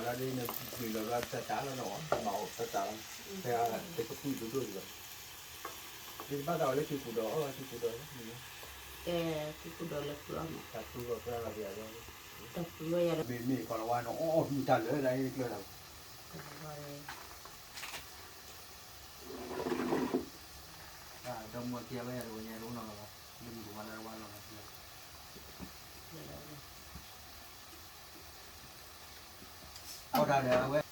ဒ်နဘျုးလီၤဘျီတၢ်တၢ်လီၤနီၤ, မၤအီၣ်တၢ်တၢ်လီၤ, ဖဲတကပူၣ်ဒိၣ်ဒိၣ်လီၤ, ဒ်တဘၣ်သးဝဲလၢက့ၤကူၣ်ဒီးအီၣ်လီၤ, က့ၤကူၣ်ဒီး, က့ၤကူၣ်ဒီးလၢဖုအီၣ်မး, တၢ်ဖုဂီၤဖုအီၣ်လီၤပယၤဒီး, တၢ်ဖုဝဲယၤဒီး, မ့ၢ်မ့ၢ်ကီးလီၤဝါနီၤ အီၣ်အီၣ်မ့ၢ်တၢ်လၢဒၣ်အံၤကျၢၤလီၤ ဒီမါကဲဝဲယၤတဝဲညါတအိၣ်နီတဂၤဘၣ်, လၢမုၢ်ကဝါလၢတဝါလီၤနီၤ, အီၣ်တၢ်ဒီးအဝဲ, အဝဲ, တ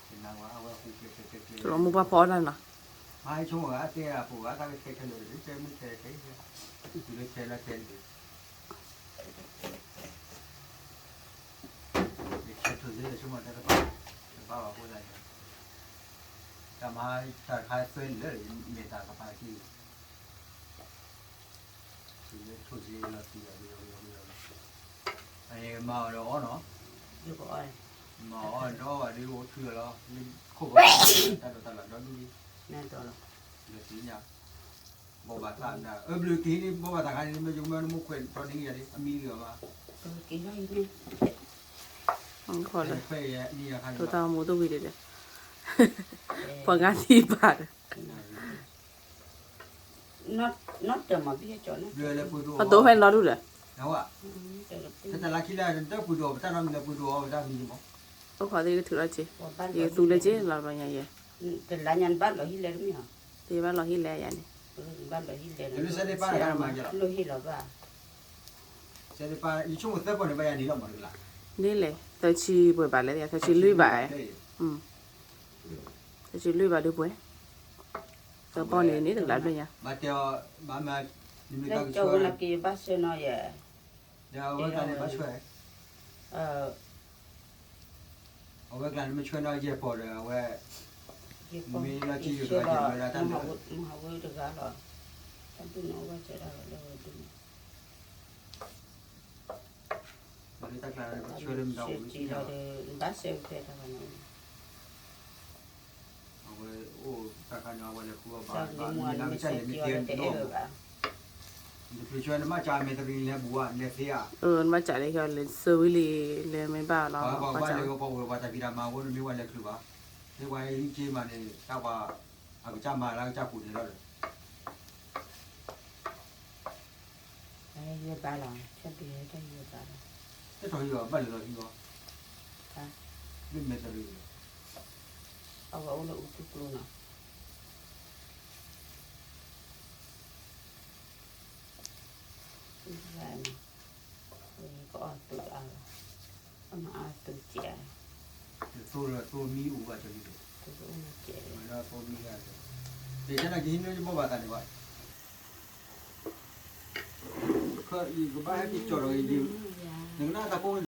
လီၤမုၢ်ပှၢ်ဖီအီၣ်တၢ်နီၤ, မၤဆိကမိၣ်ဂၤတဲအပူၤဂၤတၢ်ကခဲခဲလၢာ်, တဲမုၢ်ခဲခဲ, တုၤလၢခဲလၢခဲတဘ့ၣ် ယဆၢထၢၣ်လၢယဆိကမိၣ်တၢ်တဘၣ်, တဘၣ်ဘၣ်အဃိသတးန့ၣ်, တၢ်မၤတၢ်တခါသွဲလၢာ် မ့ၢ်တၢ်ကပၤတက့ၢ်, တုၤလၢထိၣ်စ့လီၤတံၢ်အီၤ, မၤအီၤဒီးအီၣ်နီၤ, မၤအီၣ်ဒီးအီၣ်ဘၣ်ဒီးအိၣ်ထုးအီၤလီၤ, ခိၣ်ဘၣ်တၢ်ဒိးတၢ်လီၤဒီဒူၣ်လံ, လၢသ့ၣ်ညါ ဘိးဘၣ်သးမနုၤ, အဘျုးက့ၤန့ၣ် ဘိးဘၣ်သးခါန့ၣ် မ့ၢ်ယမၢနမိၢ်ခွဲးထီၣ်န့ၣ်ယၤန့ၣ် အမံၤဂ့ၤအီၤဘၣ်, က့ၤလီၤအံၤန့ၣ်, ခွဲးယၤန့ၣ်ယၤခါန့ၣ်, တၢ်မူတဝံၤဒဲးဒဲး, ပှၤငါသံဘၣ်ဒီး, နီၢ်တၢ်မၤဘံၣ်ကၠီန့ၣ်, အတိဖဲနီၢ်ဒူၣ်ဒီး, တၢ်လၢခံလၢတၢ်ပှ့ၤဒိၣ်ပတၢ်နီတမံၤလၢပှ့ၤဒိၣ်အီၤပတၢ်မံၤမး, အိၣ်ခိးသ့ၣ်ကထုးထီၣ်က့ၤ, ယကသူလၢက့ၤလီၤဘျီညါယဲ, တလါညါနဘၣ်လီၤဟံၣ်လဲၣ်တမ့ၢ်ဧါ, တဘၣ်လီၤဟံၣ်လဲၣ်ယၤန့ၣ်, ဘၣ်လီၤဟံၣ်လဲၣ်, လီၤဟံၣ်လီၤဘၣ်, ယဆိကမိၣ်သၢပီၢ်န့ၣ်ဘၣ်ယၤန့ၣ်လီၤမးတကလး, န့ၣ်လဲၣ် သၢဆံပှဲၤဘၣ်လဲၣ် သၢဆံလွံၢ်ဘၣ်, သၢဆံလွံၢ်ဘၣ်ဒုပှဲၤ, သၢပီၢ်န့ၣ်န့ၣ်တကလးဘျီညါ, ဘၣ်တဲအီၤ, ဘၣ်မၤ, နမ့ၢ်တၢ်ကဆၢ, ဘၣ်ဆၢနီၤယဲ, ဒီးအဝဲတၢ်န့ၣ်ဘၣ်ဆၢ, အဝဲကျါန့ၣ်မ့ၢ်ဆှၢနီၤယဲၢ်ပီၢ်ဒီးအဝဲ, မ့ၢ်လီၤက့ၤယိာ်တဂၤယဲၢ်မ့ၢ်ဒၣ်တၢ်လၢ, မၤဝဲတဂၤလီၤ, တၢ်ဒုးန့ၣ်အိၣ်ဘၣ်ဆၢတၢ်ဝဲလၢဝဲဒုးန့ၣ် လၢတၢ်ကျါန့ၣ် ပဆၢလၢမတၤအိၣ်လၢကံလီၤ, ဘၣ်ဆၢဖဲတၢ်ဝဲန့ၣ်, အဝဲအိၣ်တၢ်ခါန့ၣ် အဝဲလဲၤဃုအီၣ်ဘၣ်, မ့ၢ်လၢကစၢ်လဲၤမ့ၢ်သ့နီၢ်, နတချုးဆၢနမၤစၢ်မဲာ်တရံးလဲၤဘူးဧါ လဲၤသ့ဧါ, နဘၣ်စးလၢဟဲလၢဆၢဝံၤလံ, လဲၤမ့ၢ်ဘၣ်လီၤ, ပှၤဘၣ်လဲၤဝဲပှၤအိၣ်ဝဲပှၤတၢ်ဖံးတၢ်မၤအဃိန့ၣ် မ့ၢ်ဝဲလဲၤချုးဘၣ်, မ့ၢ်ပှၤဟဲဟံးက့ၤမးန့ၣ် တၢ်ပှၤ, အကစၢ်မၤလၢအကစၢ်ပူၤန့ၣ်လီၤဒီး ယဘၣ်လီၤ, ဆၢဘ့ၣ်တၢ်ယဘၣ်လီၤ, တထီၣ်ဟံးအီၤဘၣ်လဲၤလီၤဟံးအီၤ, မ့ၢ်မဲာ်တရံးလီၤ, အဝဲအိၣ်လၢအူသူကျိနီၤ, အဝဲန့ၣ်, ဝဲကအီၣ်သိအါလီၤ, အမၤအီၣ်သိကဲး, သိလၢသိမံအိၣ်ဘၣ်တမံၤ, သိအိၣ်မံကဲး, သိမံဂၤ, ယကနၣ်ကဟံးန့ၢ်ယဘိးဘၣ်သးန့ၣ်ဘၣ် ယကဘၣ်ဟဲက့ၤကၠီၣ်ဒီး, နကနၣ်တၢ်ကိး